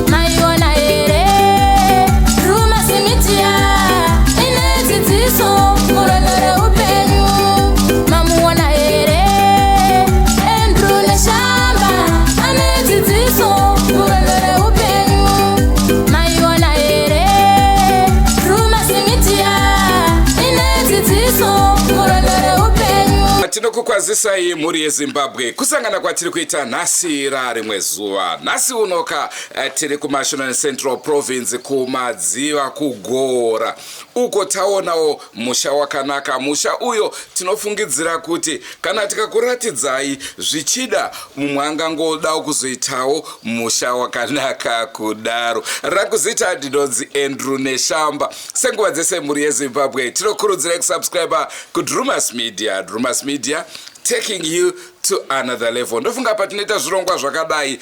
Maiona here Drewmas Media ine dzidziso murwendo reupenyu. Mamuona here Andrew Neshamba ane dzidziso murwendo reupenyu. Maiona here Drewmas Media ine dzidziso murwendo reupenyu. Tinokukwazisai mhuri yeZimbabwe, kusangana kwatiri kuita nhasi rarimwe zuva. Nhasi unoka tiri kuMashonaland Central Province, kuMadziva, kuGora uko taonawo musha wakanaka. Musha uyo tinofungidzira kuti kana tikakuratidzai, zvichida mumwe angangodawo kuzoitawo musha wakanaka kudaro. Rakuzita ndinonzi Andrew Neshamba. Senguva dzese, mhuri yeZimbabwe, tinokurudzirai kusubscribe kuDrumas Media. Drumas Media, taking you to another level. Ndofunga patinoita zvirongwa zvakadai,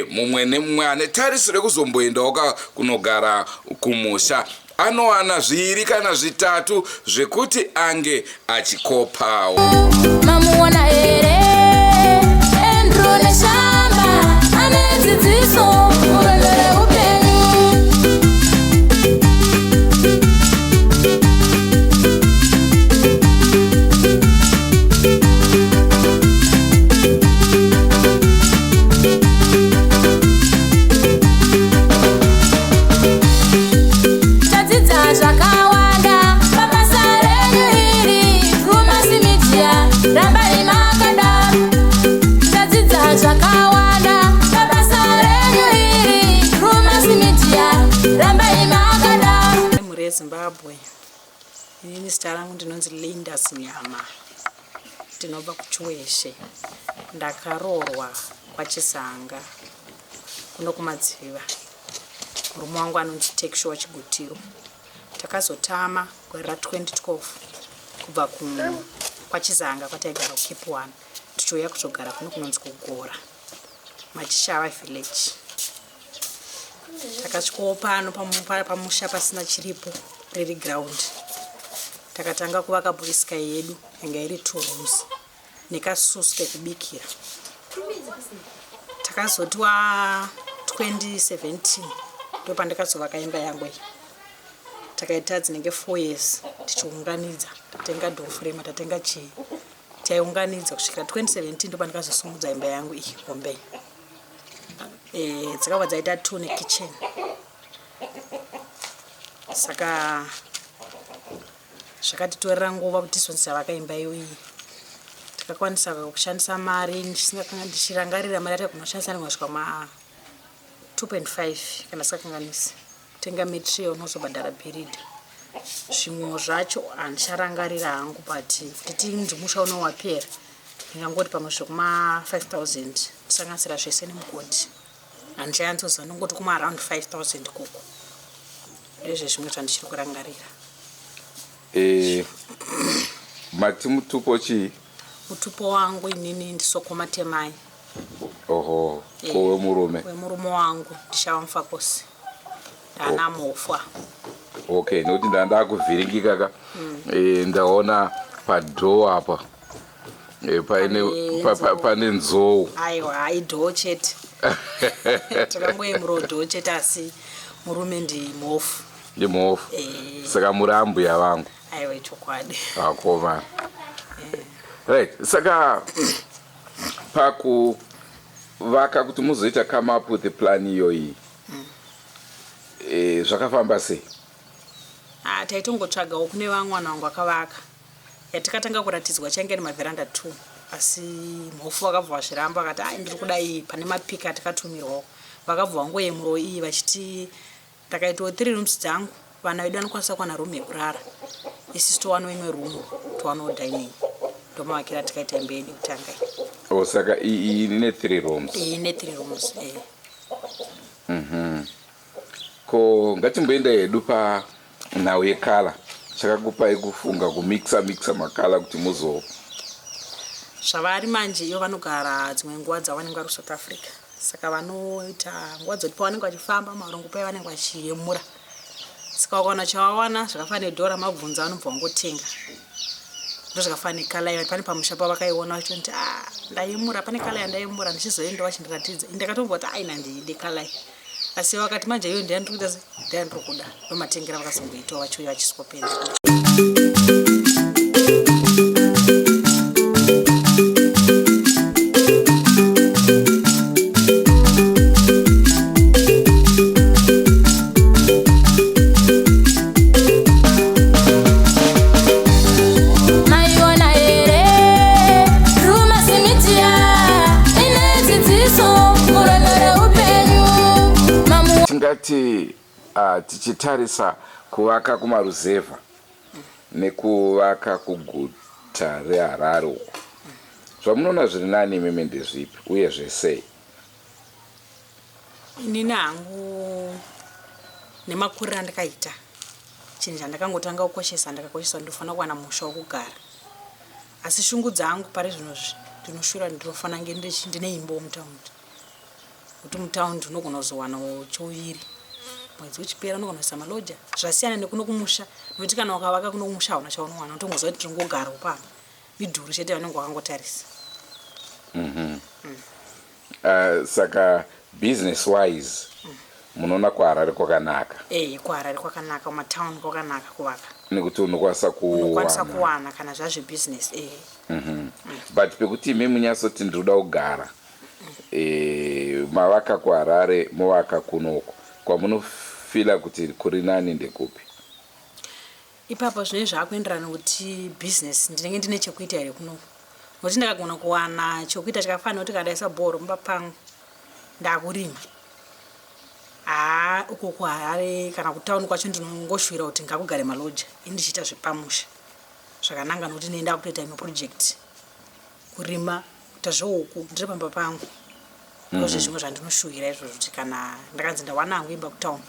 mumwe nemumwe ane tarisiro yekuzomboendawo kunogara kumusha anowana zviviri kana zvitatu zvekuti ange achikopawo. Mamuona here Andrew Neshamba ane dzidziso murwendo reupenyu. Tadzidza zvakawanda pabasa renyu iri, Drewmas Media, rambai makadaro. Tadzidza zvakawanda pabasa renyu iri, Drewmas Media, rambai makadaro. Mhuri yeZimbabwe, inini zita rangu ndinonzi Linda Zinyama, ndinobva kuChiweshe. Ndakaroorwa kwaChisanga kuno kuMadziva. Murume wangu anonzi Takesure Chigutiro. Takazotama gore ra2012 kubva kwaChizanga kwataigara kuCape One, tichiuya kuzogara kuno kunonzi kuGora, Machishava village. Takasvikawo pano pamusha pasina chiripo, riri ground. Takatanga kuvaka boysky yedu yanga iri two rooms nekasusu kekubikira. Takazoti wa 2017 ndo pandakazovaka imba yangu iyi. Takaita dzinenge 4 years tichiunganidza, tatenga door frame, tatenga chii, taiunganidza kusvikira 2017 ndo pandakazosumudza imba yangu iyi hombe. Dzakabva dzaita two nekitchen. Saka zvakatitorera nguva kuti tizonzi tavaka imba iyoyi. Takakwanisa kushandisa mari, ndichirangarira mari yatakagona kushandisa inogona ma 2.5 kana sikakanganisi, kutenga material, unozobhadhara bhiridha. Zvimwewo zvacho handicharangarira hangu, but kuti tinzi musha uno wapera, ndingangoti pamwe zvekuma 5000 kusanganisira zvese nemugodhi. Handichanyatsoziva, ndongoti kuma around 5000 koko. Ndezvezvimwe zvandichiri kurangarira. Mati mutupo chii? Mutupo wangu inini ndiSoko Matemai. Oho, ko wemurume? Wemurume wangu ndiShava Mufakosi, ndana Mofwa. Okay, nekuti ndaa ndakuvhiringika ka. Ndaona padoor apa paine Pane nzou. Pane nzou. Aiwa, idoor chete, takangoyemurawo door chete, asi murume ndiMhofu. NdiMhofu. Eh. Saka muri ambuya vangu. Aiwa, ichokwadi. Akoma, right. Saka pakuvaka, kuti muzoita come up with the plan iyoyi, zvakafamba sei? Ah, taitongotsvagawo kune vamwe vanhu vangu vakavaka. Yatikatanga kuratidzwa chainge nemavheranda 2, asi Mhofu vakabva vazviramba, vakati, "Ai, ndiri kuda iyi." Pane mapika atikatumirwawo, vakabva vangoyemurawo iyi vachiti ndakaitawo three rooms dzangu, vana vedu vanokwanisa kuwana room yekurara, isusu towanawo imwe room, towanawo dining. Ndomavakira tikaita imba yedu yekutanga iyi. Oh, saka iyi ine three rooms? Iyi ine three rooms. Ko ngatimboenda hedu panhau yecolour. Chakakupai kufunga kumixa mixa macolour kuti muzo Zvavari manje, ivo vanogara dzimwe nguva dzavanenge vari kuSouth Africa. Saka vanoita nguva dzoti pavanenge vachifamba marongo paye vanenge vachiyemura. Saka wakawana chawawana zvakafanana nedhora mabvunza vanobva vangotenga. Ndozvakafanana nekala iyo pane pamusha pavakaiona vachitoti ah ndayemura pane kala yandayemura ndichizoenda vachindiratidza. Ndakatomboti ah ina ndiide kala iyi. Asi vakati manje iyo ndiyandiri kuita ndiyandiri kuda. Ndomatengera vakazongoitawo vachiuya vachiswopenda. Maiona here Drewmas Media ine dzidziso murwendo reupenyu mamu Tingati tichitarisa kuvaka kumaruzevha nekuvaka kuguta reHarare uko, zvamunoona zviri nani imimi ndezvipi uyezve sei? Inini hangu nemakuriro andakaita chinhu chandakangotanga kukoshesa ndakakoshesa ndinofanira kuwana musha wekugara asi shungu dzangu pari zvinozvi ndinoshura ndinofanira nge ndine imba mutaundi nekuti mutaundi unogona kuzowanawo chouviri mwedzi uchipera unogona kuisa maloja zvasiyana nekuno kumusha nekuti kana ukavaka kuno kumusha hauna chaunowana unotongoziva kuti ndinongogarawo pano midhuri chete vanenge vakangotarisa. Saka business wise munoona kuHarare kwakanaka? Eh, kuHarare kwakanaka, kumatown kwakanaka kuvaka. Nekuti unokwanisa kuwana. Unokwanisa kuwana kana zvazvebusiness eh. But pekuti imi munyatsoti ndinoda kugara eh, mavaka kuHarare movaka kunoku kwamunofila kuti kuri nani ndekupi? Ipapo zvinenge zvakuenderana nekuti business ndinenge ndine chekuita here kunoku nokuti ndakagona kuwana chekuita chakafanira kuti kana ndaisa bhoro mumba pangu ndakurima haa uko kuharare kana kutauni kwacho ndinongoshuwira kuti ngakugare maloja ini ndichiita zvepamusha zvakananga nokuti ndinenge ndakutoita imwe project kurima kuita zvehuku ndiri pamba pangu ndozve zvimwe zvandinoshuvira izvozvo kuti kana ndakanzi ndawana hangu imba kutown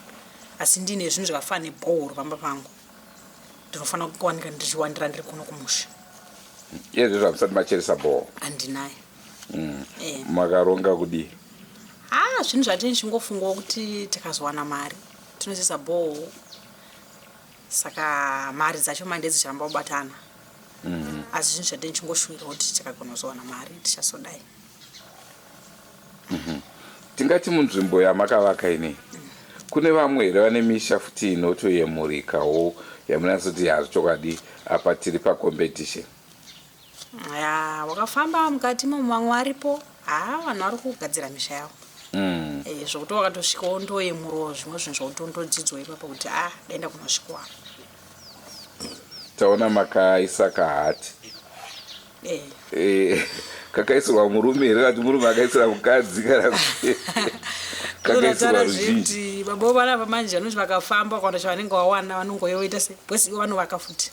asi ndine zvinhu zvakafanana nebhohoro pamba pangu ndinofanira kuwanika ndichiwandira ndiri kuno kumusha. Iyezvi zvamusati macheresa bhoho? Handinayo. Eh. Makaronga kudii? Ah, zvinhu zvatini chingofungawo kuti tikazowana mari tinocheresa bhoho saka mari dzacho manje dzicharamba kubatana asi zvinhu zvatini chingoshuwira kuti tikagona kuzowana mari tichazodai. Tingati munzvimbo yamakavaka inei kune vamwe here vane misha futi inotoyemurikawo yamunasoti hazvichokwadi apa tiri pacompetition? Ya, wakafamba mukati imomo vamwe varipo haa vanhu vari kugadzira misha yavo. Eh, zvokuti wakatosvikawo ndoyemurawo zvimwe zvinhu zvokuti undodzidzwa ipapo kuti ah dai ndakunosvikwa. Taona makaisa kahati. Eh. Eh, kakaisirwa murume here kana kuti murume akaisira mukadzi kana kuti kakaisirwa ruzhinji? Kuti baba vanapa manje vanoti vakafamba vakaona chavanenge vawana vanongoyoita se because ivo vanovaka futi.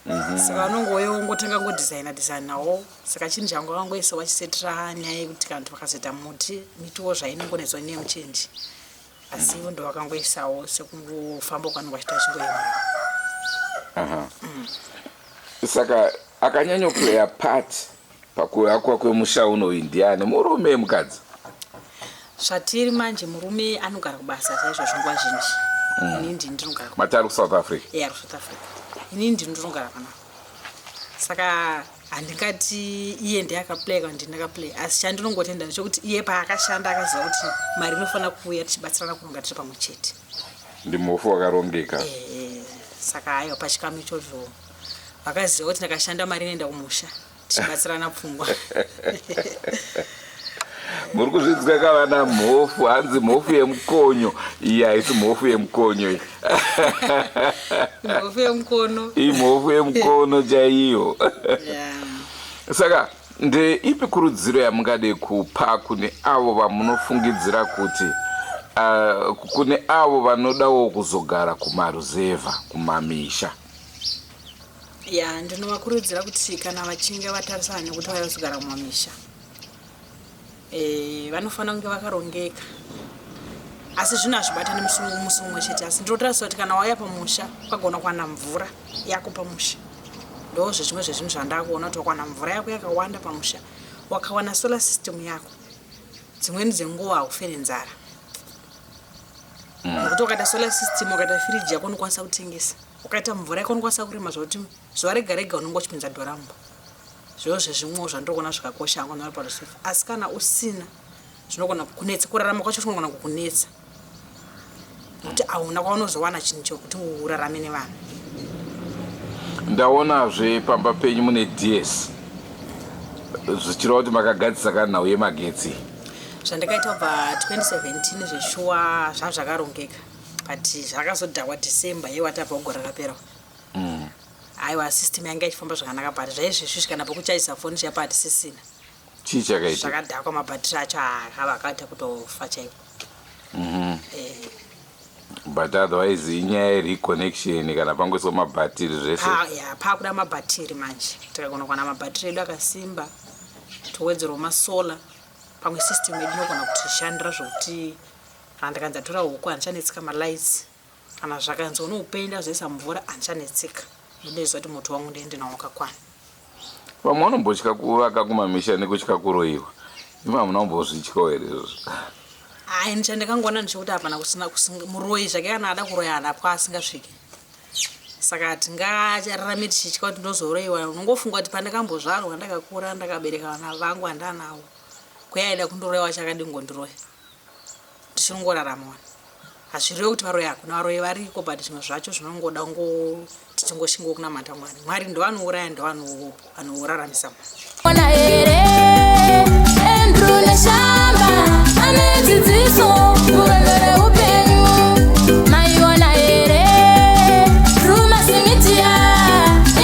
Saka vanongouya vongotanga ngodhizaina dhizainawo saka chinhu changu vakangoisa vachisetera nyaya yekuti kana kuti vakazoita muti mitiwo zvainongonetswa nemuchenji asi ivo ndovakangoisawo sekungofamba kwanenge vachiita vachingoyemura. Aha. Saka akanyanyoplaya part pakuvakwa kwemusha unoyu ndiani, murume mukadzi? Zvatiri manje murume anogara kubasa saizvozvo nguva zhinji. Ini ndini ndinogara kubasa. Mati ari kuSouth Africa? Eya, ari kuSouth Africa. Ini ndini ndinogara panapa. Saka handingati iye ndiye akaplaya kana ndini ndakaplaya asi chandinongotenda ndechekuti iye paakashanda akaziva kuti mari inofanira kuuya tichibatsirana kuronga tiri pamwe chete. Ndimhofu wakarongeka. Eh, saka aiwa pachikamu ichocho vakaziva kuti ndakashanda mari inoenda kumusha tichibatsirana pfungwa. Muri kuzvinzwa kavana mhofu, hanzi mhofu yemukonyo. Iyi haisi mhofu yemukonyo iyi. Mhofu yemukono. Imhofu yemukono chaiyo. Yeah. Saka ndeipi kurudziro yamungade kupa kune avo vamunofungidzira kuti kune avo vanodawo kuzogara kumaruzevha kumamisha? Ya, ndinovakurudzira kuti kana vachinge vatarisana nekuti vaya kuzogara kumamisha vanofanira kunge vakarongeka asi zvinhu hazvibatani musi mumwe chete asi ndinotarisa kuti kana wauya pamusha ukagona kuwana mvura yako pamusha ndo zvezvimwe zvezvinhu zvandakuona kuti wakawana mvura yako yakawanda pamusha wakawana solar system yako. Dzimweni dzenguva haufe nenzara nekuti ukaita solar system, ukaita firiji yako unokwanisa kutengesa, ukaita mvura yako unokwanisa kurima, zvokuti zuva rega rega unenge uchipinza dhora mumba. Zviro zvezvimwewo zvandiri kuona zvakakosha hangu vanhu vari parusevha, asi kana usina zvinogona kukunetsa, kurarama kwacho kunogona kukunetsa nekuti hauna kwaunozowana chinhu chekuti urarame nevanhu. Ndaonazve pamba penyu mune ds, zvichireva kuti makagadzisa ka nhau yemagetsi. Zvandakaita kubva 2017 zveshuwa zvanga zvakarongeka, but zvakazodhakwa December yewatapa gore rakapera. Aiwa, system yanga ichifamba zvakanaka, but zvaizvezvizvi kana pekuchaisa foni chaipo hatisisina. Chii chakaitika? Zvakadhakwa, mabhatiri acho akava akaita kutofa chaiko. But otherwise inyaya yereconnection kana pangoiswa mabhatiri zvese. Ya, paakuda mabhatiri manje. Tikagona kuwana mabhatiri edu akasimba, towedzerwa masolar, pamwe system yedu inogona kutishandira zvokuti kana ndikanzi atora huku handichanetsika malights, kana zvakanzi unoupenda zoisa mvura handichanetsika, ndinoziva kuti moto wangu ndiende nawo wakakwana. Vamwe vanombotya kuvaka kumamisha nekutya kuroyiwa. Imi hamuna kumbozvityawo here izvozvo? Ai, chandikangoona ndechekuti hapana kusina muroyi zvake, kana ada kuroya hanapo asingasviki, saka tingararame tichitya kuti ndinozoroyiwa? Unongofunga kuti pandakambozvarwa, ndakakura, ndakabereka vana vangu handanawo, kuyaida kundoroyiwa chakadingondiroya, tichingorarama wani. Hazvirevi kuti varoyi hakuna, varoyi variko, but zvimwe zvacho zvinongoda ngoti tingoshingawo kunamata Mwari. Mwari ndovanouraya, ndovanoraramisa munhu. Ona here Andrew Neshamba ane dzidziso murwendo reupenyu. Maiona here Drewmas Media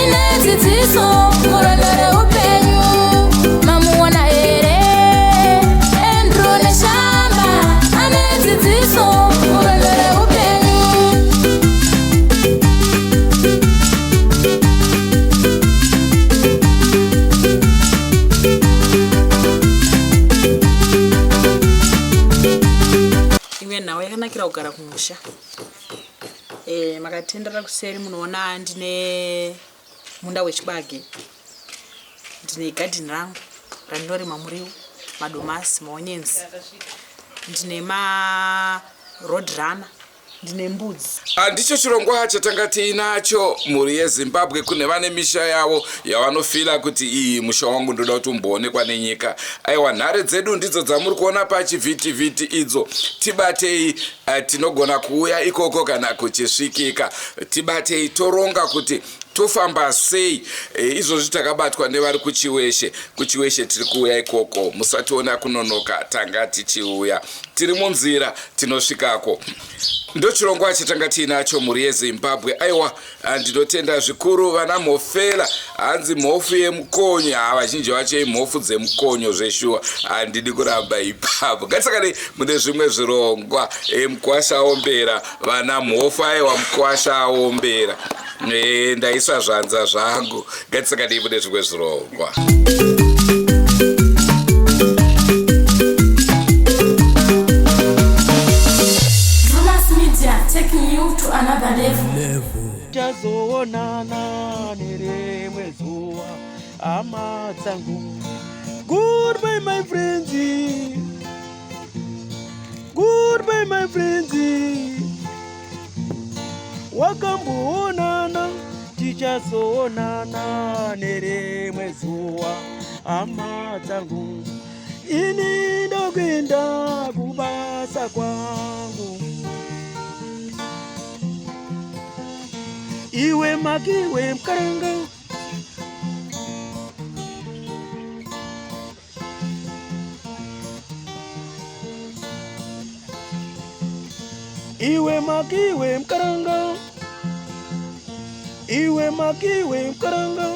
ine dzidziso murwendo reupenyu. Mamuona here Andrew Neshamba ane dzidziso murwendo reupenyu. Imwe nhau yakanakira kugara kumusha, makatendera kuseri, munoona ndine munda wechibage, ndine gadhini rangu randinorima muriwo, madomasi, maonions, ndine maroad runner, ndine mbudzi. Ndicho chirongwa chatanga tiinacho, mhuri yeZimbabwe. Kune vane misha yavo yavanofila kuti iyi musha wangu ndoda kuti umboonekwa nenyika, aiwa, nhare dzedu ndidzo dzamuri kuona pachivhitivhiti idzo. Tibatei, tinogona kuuya ikoko kana kuchisvikika. Tibatei, toronga kuti tofamba sei. Izvozvi takabatwa nevari kuChiweshe. KuChiweshe tiri kuuya ikoko, musationa kunonoka, tanga tichiuya, tiri munzira, tinosvikako. Ndochirongwa chatanga tiinacho, mhuri yeZimbabwe. Aiwa, ndinotenda zvikuru vana Mhofela, hanzi mhofu yemukonyo. Ha, vazhinji vacho imhofu dzemukonyo zveshuwa, handidi kuramba ipapo. Ngatisakane mune zvimwe zvirongwa. Mukwasha aombera, vana mhofu. Aiwa, mukwasha aombera. Ndaisa zvanza zvangu. Ngatisakane mune zvimwe zvirongwa. Drewmas Media, taking you to another level. Tazoonana nerimwe zuva, hama dzangu. Goodbye my friends, goodbye my friends. Wakamboonana, tichazoonana nerimwe zuva, hama dzangu. Ini ndokuenda kubasa kwangu. Iwe makiwe mukaranga. Iwe makiwe mukaranga, iwe makiwe mukaranga.